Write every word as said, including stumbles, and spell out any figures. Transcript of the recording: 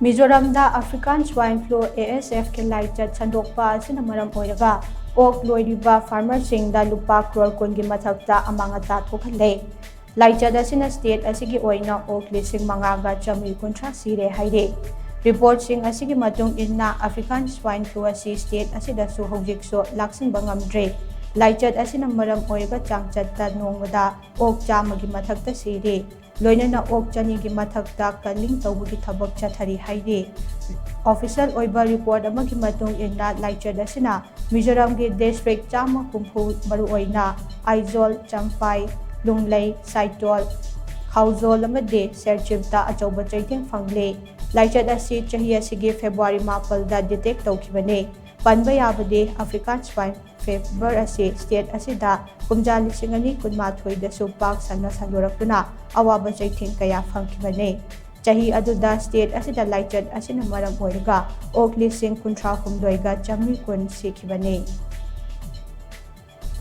ꯃꯤꯖꯣꯔꯥꯝꯗ African Swine Flu, A S F ꯀꯤ ꯂꯥꯏꯆꯠ ꯁꯟꯗꯣꯛꯄ ꯑꯁꯤꯅ ꯃꯔꯝ ꯑꯣꯏꯔꯒ ꯑꯣꯛ ꯂꯣꯏꯔꯤꯕ ꯐꯥꯔꯃꯔꯁꯤꯡꯗ ꯂꯨꯄꯥ ꯀ꯭ꯔꯣꯔ ꯀꯨꯟꯒꯤ ꯃꯊꯛꯇ ꯑꯃꯥꯡ ꯑꯇꯥ ꯊꯣꯛꯍꯜꯂꯦ꯫ ꯂꯥꯏꯆꯠ ꯑꯁꯤꯅ ꯁ꯭ꯇꯦꯠ ꯑꯁꯤꯒꯤ ꯑꯣꯏꯅ ꯑꯣꯛ ꯂꯤꯁꯤꯡ ꯃꯉꯥꯒ ꯆꯥꯃꯔꯤ ꯀꯨꯟꯊ꯭ꯔꯥ ꯁꯤꯔꯦ ꯍꯥꯏꯔꯤ꯫ ꯔꯤꯄꯣꯔꯠꯁꯤꯡ ꯑꯁꯤꯒꯤ ꯃꯇꯨꯡ ꯏꯟꯅ African Swine Flu ꯑꯁꯤ ꯁ꯭ꯇꯦꯠ ꯑꯁꯤꯗꯁꯨ ꯍꯧꯖꯤꯛꯁꯨ ꯂꯥꯛꯁꯤꯟꯕ ꯉꯝꯗ꯭ꯔꯤ꯫ ꯂꯥꯏꯆꯠ ꯑꯁꯤꯅ ꯃꯔꯝ ꯑꯣꯏꯔꯒ ꯆꯥꯡꯆꯠꯇ ꯅꯣꯡꯃꯗ ꯑꯣꯛ ꯆꯥꯝꯃꯒꯤ ꯃꯊꯛꯇ ꯁꯤꯔꯤ꯫ ꯂꯣꯏꯅꯅ ꯑꯣꯛ ꯆꯅꯤꯒꯤ ꯃꯊꯛꯇ culling ꯇꯧꯕꯒꯤ ꯊꯕꯛ ꯆꯠꯊꯔꯤ ꯍꯥꯏꯔꯤ꯫ ꯑꯣꯐꯤꯁꯤꯌꯦꯜ ꯑꯣꯏꯕ ꯔꯤꯄꯣꯔꯠ ꯑꯃꯒꯤ ꯃꯇꯨꯡ ꯏꯟꯅ ꯂꯥꯏꯆꯠ ꯑꯁꯤꯅ ꯃꯤꯖꯣꯔꯥꯝꯒꯤ ꯗꯤꯁꯇ꯭ꯔꯤꯛ ꯆꯥꯝꯃ ꯍꯨꯝꯐꯨ, ꯃꯔꯨꯑꯣꯏꯅ ꯑꯥꯏꯖꯣꯜ, ꯆꯪꯄꯥꯏ, ꯂꯨꯡꯂꯩ, ꯁꯥꯏꯇꯣꯜ, ꯈꯥꯎꯖꯣꯜ ꯑꯃꯗꯤ ꯁꯦꯔꯆꯤꯞꯇ ꯑꯆꯧꯕ ꯆꯩꯊꯦꯡ ꯐꯪꯂꯦ꯫ ꯂꯥꯏꯆꯠ ꯑꯁꯤ ꯆꯍꯤ ꯑꯁꯤꯒꯤ ꯐꯦꯕ꯭ꯔꯨꯋꯥꯔꯤ ꯃꯥꯄꯜꯗ detect ꯇꯧꯈꯤꯕꯅꯤ꯫ ꯄꯟꯕ ꯌꯥꯕꯗꯤ African Swine Fever ꯑꯁꯤ ꯁ꯭ꯇꯦꯠ ꯑꯁꯤꯗ ꯀꯨꯝꯖꯥ ꯂꯤꯁꯤꯡ ꯑꯅꯤ ꯀꯨꯟꯃꯥꯊꯣꯏꯗꯁꯨ ꯄꯥꯛ ꯁꯟꯅ ꯁꯟꯗꯣꯔꯛꯇꯨꯅ ꯑꯋꯥꯕ ꯆꯩꯊꯦꯡ ꯀꯌꯥ ꯐꯪꯈꯤꯕꯅꯤ꯫ ꯆꯍꯤ ꯑꯗꯨꯗ ꯁ꯭ꯇꯦꯠ ꯑꯁꯤꯗ ꯂꯥꯏꯆꯠ ꯑꯁꯤꯅ ꯃꯔꯝ ꯑꯣꯏꯔꯒ ꯑꯣꯛ ꯂꯤꯁꯤꯡ ꯀꯨꯟꯊ꯭ꯔꯥ ꯍꯨꯝꯗꯣꯏꯒ ꯆꯥꯃꯔꯤ ꯀꯨꯟ ꯁꯤꯈꯤꯕꯅꯤ꯫